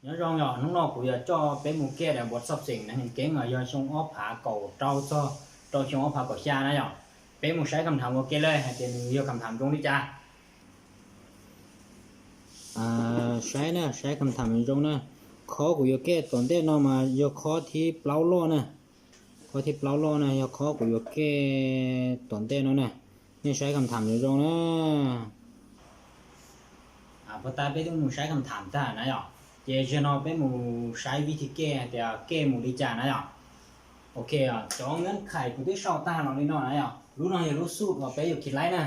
Nhớ rong yò, nung nô của yò cho bé mù kia đã buộc sắp xỉnh nè, hình kén ngò yò xung óp phá cầu trâu cho, trâu xung óp phá cầu xa nè yò. Bé mù sai khăm thăm của kia lơi, hãy tiền yò khăm thăm rong đi cha. À, sai nè, sai khăm thăm rong nè. Khó của yò kia tổn tệ nó mà yò khó thì plau lo nè. Khó thì plau lo nè, yò khó của yò kia tổn tệ nó nè. Nên sai khăm thăm rong nè. À, ເພາະຕາເປ້ຕ້ອງໝູໃຊ້ຄຳຖາມຕານະຫຍອ ເຈເຊນອເປ້ໝູໃຊ້ວິທີແກ້ ແຕ່ແກ້ໝູລິຈານະຫຍອ ໂອເຄ ຈອງເງື່ອນໄຂ ກູຕິເຊົາຕາເນາະນີ້ເນາະນະຫຍອ ຮູ້ເນາະ ຢາກຮູ້ສູດວ່າເປ້ຢູ່ຄິດໄລນະ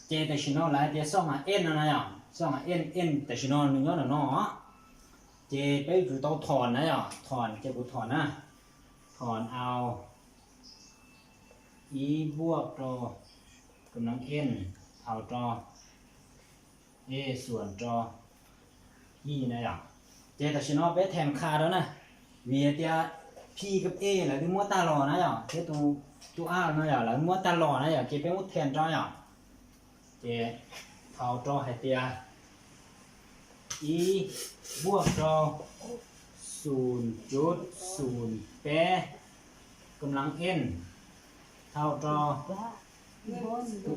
ເຈແຕ່ຊິເນາະໄລ ເຈຊອກຫາເອັນນະຫຍອ ຊອກຫາເອັນ ເອັນແຕ່ຊິເນາະ ໜຶ່ງຍ້ອນເນາະ ເຈເປ້ຢູ່ເຕົາຖອນນະຫຍອ ຖອນ ເຈກູຖອນນະ ຖອນເອົາ ອີບວກຕໍ່ກຳລັງເອັນ ເທົ່າຕໍ່ເອສ່ວນຕໍ່ພີນະຫຍອ ເຈຕາຊິເນາະໄປແທນຄ່າແລ້ວນະ ເວເຕຍພີກັບເອ ລະມວດຕາລໍນະຫຍອ ເທຕູ ຕູອານະຫຍອ ລະມວດຕາລໍນະຫຍອ ເຈໄປໝູແທນຕໍ່ຫຍອ ເຈເທົ່າຕໍ່ໃຫ້ເຕຍ ອີບວກຕໍ່ສູນຈຸດສູນແປດກຳລັງເອັນ ເທົ່າຕໍ່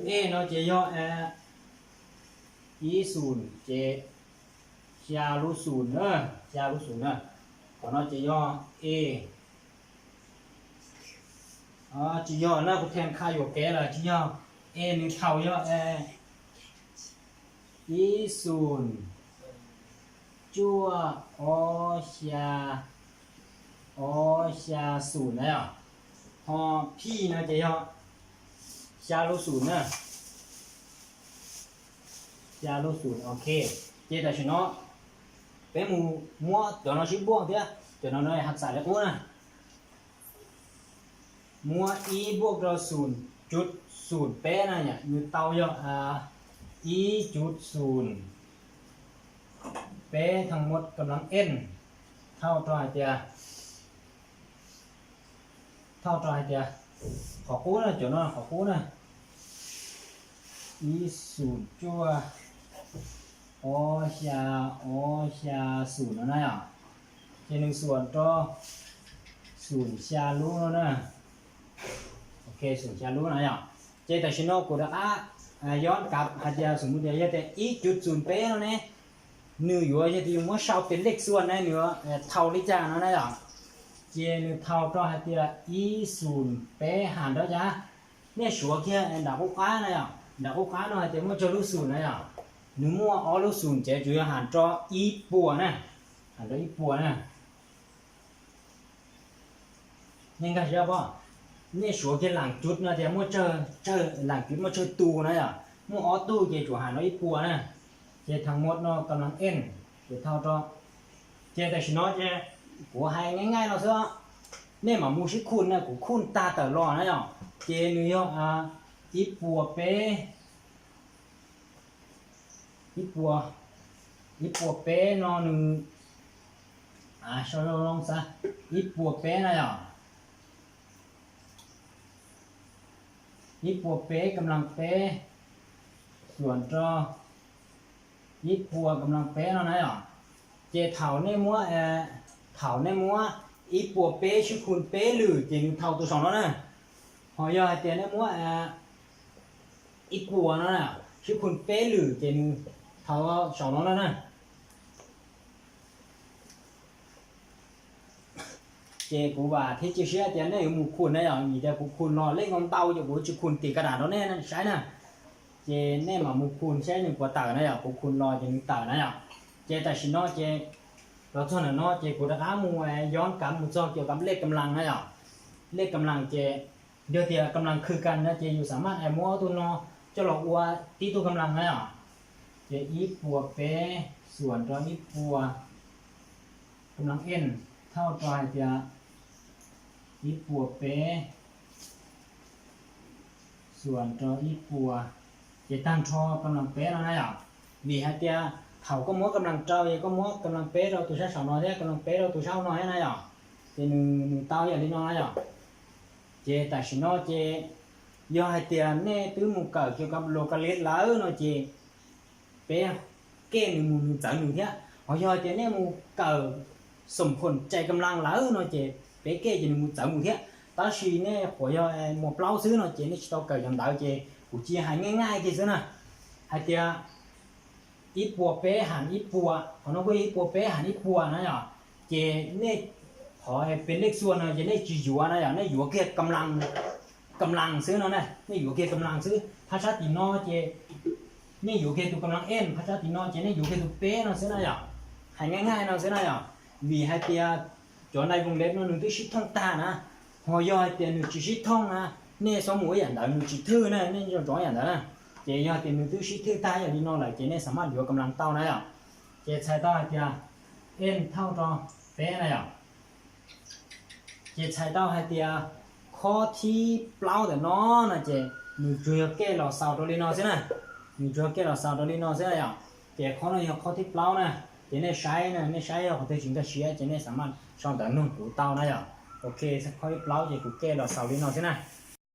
ເອເນາະ ເຈຍໍແອ ອີສູນ ເຈ ຊາລູສູນເດີ ຊາລູສູນເດີ ຂໍເນາະ ເຈຍໍເອ ອໍ ເຈຍໍນະ ກູແທນຄ່າຢູ່ແກລະ ເຈຍໍເອນີ້ເທົ່າຍໍແອ ອີສູນ ຈົວ ອໍ ຊາ ອໍ ຊາສູນແລ້ວ ຮອບພີນະ ເຈຍໍ ຊາລູສູນນະ ຊາລູສູນ ໂອເຄ ເຈຕາຊິເນາະ ເປັນໝູ ໝວດ ຕົວເນາະຊິບວກເທື່ອ ຕົວເນາະໄດ້ຮັກສາໄດ້ກູນະ ໝວດ ອີບວກຕໍ່ສູນຈຸດສູນແປດນະ ຍະ ຢູ່ເຕົາຢອ ອາ ອີຈຸດສູນແປດທັງໝົດກຳລັງເອັນ ເທົ່າຕໍ່ໃຫ້ເຕຍ ເທົ່າຕໍ່ໃຫ້ເຕຍ ຂໍຄູນະ ຈົນນະ ຂໍຄູນະ ອີສູນຈົວ ອໍ ຊາ ອໍ ຊາສູນນະ ເຈໜຶ່ງສ່ວນຕໍ່ສູນຊາລູນະ ໂອເຄ ສູນຊາລູນະ ເຈຕາຊິໂນກູດາອາ ອາ ຍ້ອນກັບ ຫາເຕຍ ສົມມຸດເດຍ ເຮັດແຕ່ ອີຈຸດສູນແປດເນາະ ໜຶ່ງຢູ່ ເຮັດຢູ່ ເມື່ອເຊົາເປັນເລກສ່ວນໃນເໜືອ ເອີ ເທົ່າລິຈານເນາະ ເຈໜຶ່ງເທົ່າຕໍ່ໃຫ້ເຕຍ ອີສູນແປດຫານຕໍ່ຈາ ແມ່ນ ສວກຽ ເອີ ດາໂກການະ ດາໂກການະ ໃຫ້ເຕຍ ເມື່ອເຈົ້າລູກສູນນະ ໜຶ່ງໝວດ ອອກລູກສູນ ເຈຈຸຫານຕໍ່ ອີປົວນະ ຫານຕໍ່ ອີປົວນະ ຍັງກະເຊື່ອບໍ່ ນີ້ສວກຽຫຼັງຈຸດນະ ແຕ່ເມື່ອເຈີ ເຈີຫຼັງຈຸດ ເມື່ອເຈີຕູນະ ເມື່ອອອກຕູ ເຈຈຸຫານຕໍ່ ອີປົວນະ ເຈທັງໝົດເນາະ ກຳລັງເອັນ ເຈເທົ່າຕໍ່ ເຈແຕ່ຊິເນາະ ເຈ ກູໃຫ້ງ່າຍໆເນາະ ເຊື່ອ ນີ້ມາໝູຊິຄູນນະ ກູຄູນຕາເຕີລໍນະ ເຈໜຶ່ງ ອາ ອີປົວເປ ອີປົວ ອີປົວເປເນາະ ໜຶ່ງ ອາ ຊອຍລອງຊະ ອີປົວເປນະຫຍອ ອີປົວເປກຳລັງເປ ສ່ວນຕໍ່ ອີປົວກຳລັງເປເນາະນະຫຍອ ເຈເທົ່າໃນມົວ ເອີ ເທົ່າໃນມົວ ອີປົວເປຊິຄູນເປຫຼື ເຈໜຶ່ງເທົ່າໂຕສອງເນາະນະ ເຮົາຢາກໃຫ້ເຕຍໃນມົວ ເອີ ອີປົວເນາະນະ ຊິຄູນເປຫຼື ເຈໜຶ່ງເທົ່າສອງເນາະນະ ເຈກູວ່າທີ່ຈະເຊື່ອເຕຍໃນໝູຄູນໄດ້ຫຍັງ ມີແຕ່ກູຄູນລໍເລກງອມເຕົາ ເຈົ້າກູຊິຄູນຕີກະດາດເນາະແນ່ນະ ໃຊ່ນະ ເຈແນ່ມາໝູຄູນໃຊ້ໜຶ່ງກວ່າເຕີນະຫຍອ ກູຄູນລໍຈະໜຶ່ງເຕີນະຫຍອ ເຈຕາຊິເນາະ ເຈ ລາວເທົ່ານັ້ນເນາະ ເຈກູຕະກາໝູ ຍ້ອນກັບໝູຈອກກ່ຽວກັບເລກກຳລັງນະຫຍອ ເລກກຳລັງເຈ ດຽວເຕຍກຳລັງຄືກັນນະ ເຈຢູ່ສາມາດແອມໂມເອົາໂຕນໍ ຈະຫຼອກອວດຕິໂຕກຳລັງນະຫຍ ເຈອີປົວເປ ສ່ວນຕໍ່ອີປົວກຳລັງເອັນ ເທົ່າຕໍ່ໃຫ້ເຕຍ ອີປົວເປ ສ່ວນຕໍ່ອີປົວ ເຈຕັ້ງທໍ່ກຳລັງເປເນາະນະຫຍ ມີໃຫ້ເຕຍ ເທົ່າກໍໝວດກຳລັງເຕົາ ເອກໍໝວດກຳລັງເປເທົ່າໂຕຊາວເນາະ ແລະກຳລັງເປເທົ່າໂຕຊາວເນາະໃຫ້ນະຫຍ ເຈໜຶ່ງ ໜຶ່ງເຕົາຢ່າງນີ້ເນາະນະຫຍ ເຈຕາຊິເນາະ ເຈ ຢາກໃຫ້ເຕຍແນ່ຕື່ມໝູເກົ່າກ່ຽວກັບໂລກາລິດລາວເນາະ ເຈ ເປ ເກໜຶ່ງໝູໜຶ່ງເຕີນໜຶ່ງເທຍ好像点那么高，什么ใจกำลัง lawm 喏 这别个就那么走么的，但是呢，好像哎，没标准喏，这那知道高样大，这估计还ง่ายๆ 就是呢，还点一波白喊一波，好像会一波白喊一波那样，这那好哎，เป็นเลขส่วน 喏，这那只有啊那样，那有个กำลัง ກຳລັງຊື່ເນາະນະ ນີ້ຢູ່ເຂດກຳລັງຊື່ ພາສາຕີນອເຈ ນີ້ຢູ່ເຂດຕົວກຳລັງເອັນ ພາສາຕີນອເຈ ນີ້ຢູ່ເຂດຕົວເປເນາະຊື່ນະຢາ ໃຫ້ງ່າຍໆເນາະຊື່ນະຢາ ວີໃຫ້ເຕຍ ຈອນໃນວົງເລັບເນາະ ໜຶ່ງຈຸດສິບທ່ອງຕານະ ຫໍຢໍໃຫ້ເຕຍ ໜຶ່ງຈຸດສິບທ່ອງນະ ເນສອງໝູ່ຢ່າງໃດ ໜຶ່ງຈຸດຖືນະ ເນຈອນຢ່າງໃດນະ ເຈຢໍໃຫ້ເຕຍ ໜຶ່ງຈຸດສິບຖືຕາ ຢ່າງນີ້ເນາະ ແລ້ວເຈ ເນສາມາດຢູ່ກຳລັງເຕົ້ານະຢາ ເຈໃສ່ເຕົ້າໃຫ້ເຕຍ ເອັນເທົ່າຕໍ່ເປນະຢາ ເຈໃສ່ເຕົ້າໃຫ້ເຕຍ ຂໍ້ທີເປົ່າແຕ່ນໍນະເຈ ໜຶ່ງຈຸດຫ້າແກ້ລອເຊົາໂຕລີນອເຊນະ ໜຶ່ງຈຸດຫ້າແກ້ລອເຊົາໂຕລີນອເຊນະຢາ ເຈຂໍ້ນີ້ຂໍ້ທີເປົ່ານະ ເຈເນໃຊ້ນະ ເນໃຊ້ຂອງເທຈິງກາເຊຍ ເຈເນສາມາດຊ່ອງຕາໜຶ່ງກູເຕົ້ານະຢາ ໂອເຄ ຂໍ້ທີເປົ່າເຈກູແກ້ລອເຊົາລີນອເຊນະ